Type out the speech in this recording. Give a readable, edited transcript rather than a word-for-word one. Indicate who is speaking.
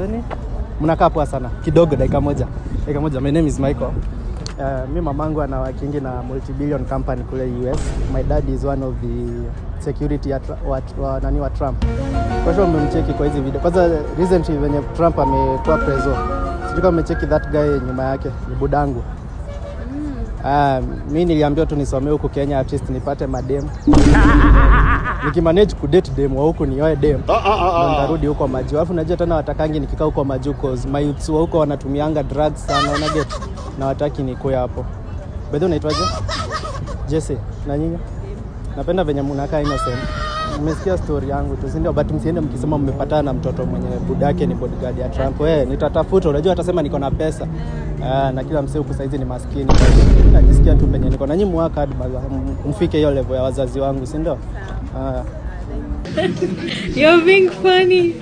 Speaker 1: Seni mnakaa poa sana. Kidogo, dakika moja, dakika moja. My name is Michael. Mi mamangu ana workingi na multi-billion company kule US. My dad is one of the security ya, wa, nani, wa Trump. Kwa hiyo mmemcheki kwa hizi video. Kwanza recently venye Trump amekuwa preso. Sijui kama mmecheki that guy nyuma yake, ni budangu. Ah, mi niliambiwa tu nisomee huku Kenya, at least nipate madem. Nikimanage kudate dem wa huku, nioe dem, ndo nitarudi huko majuu. Alafu najua tena watakangi nikikaa huko majuu, cause mayouths wa huko wanatumianga drugs sana, una get, na wataki nikuwe hapo. Bedhi, unaitwaje? Jesse, na nyinyi? Napenda venye mnakaa innocent. Mmesikia story yangu tu, si ndio? But msiende mkisema mmepatana na mtoto mwenye budake ni bodyguard ya Trump. Wewe nitatafuta, unajua atasema niko na pesa. Ah, na kila msee huku saizi ni maskini. Mimi najisikia tu penye niko. Na nyinyi mwaka hadi mfike hiyo level ya wazazi wangu, si ndio? Ah.
Speaker 2: You're being funny.